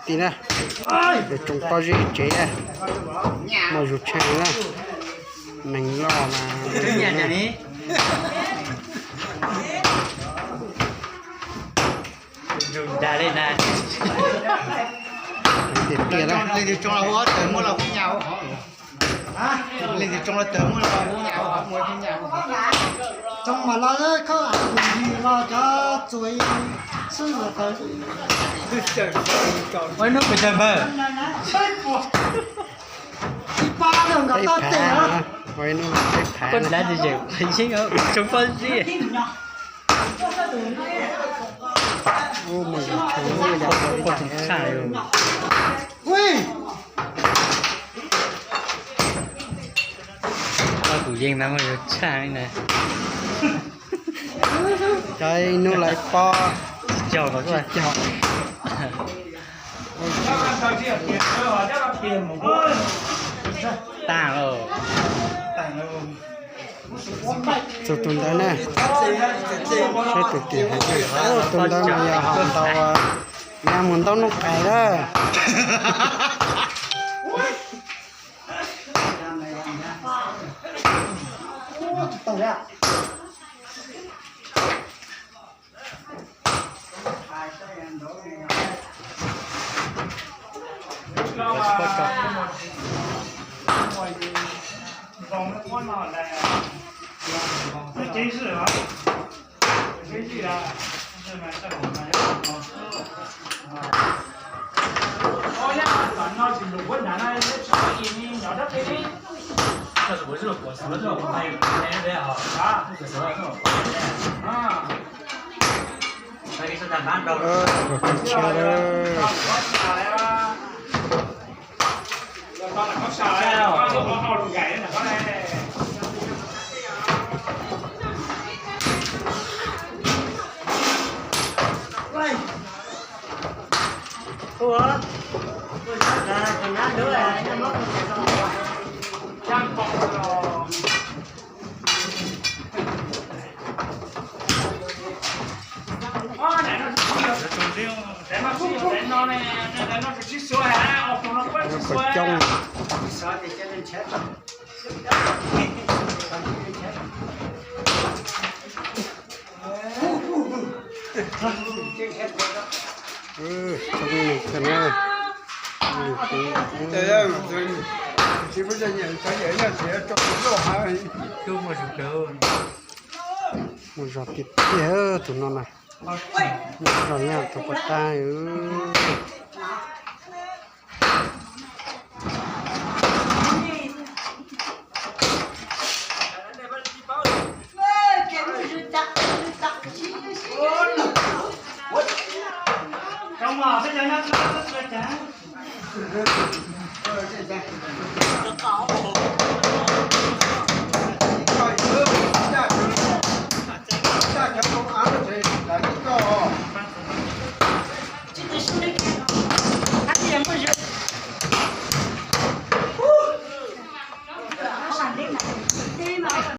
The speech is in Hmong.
Tim na, yuav tsoo pob zeb tsev na, muaj zug tshaj na, neeg loj mas. Tiag tiag na. Tsoo mas los khawb tus yig los cov txuas xwb los tawv. Ua ib hnub pes tsawg npawg? Ib pab los nkawd toj tes na. Ua ib hnub peb phav. Koj lav tis yeem yeeb tsoo pob zeb. Ub, mus yog tsoo yog tus tshaj. Koj tus yeej mas muaj yus tshaj li na. Cov ib hnub lawv pob tsis cog los tsis cog. Tag lauj. Txug tus ntawd na. Saib tus tim hais tias tus ntawd mas yog hom ntaus, yog mus ntaus noob qais lawm. Coob. Mus zog tiag tiag tus no na. Mus zog nyob tus pov tag.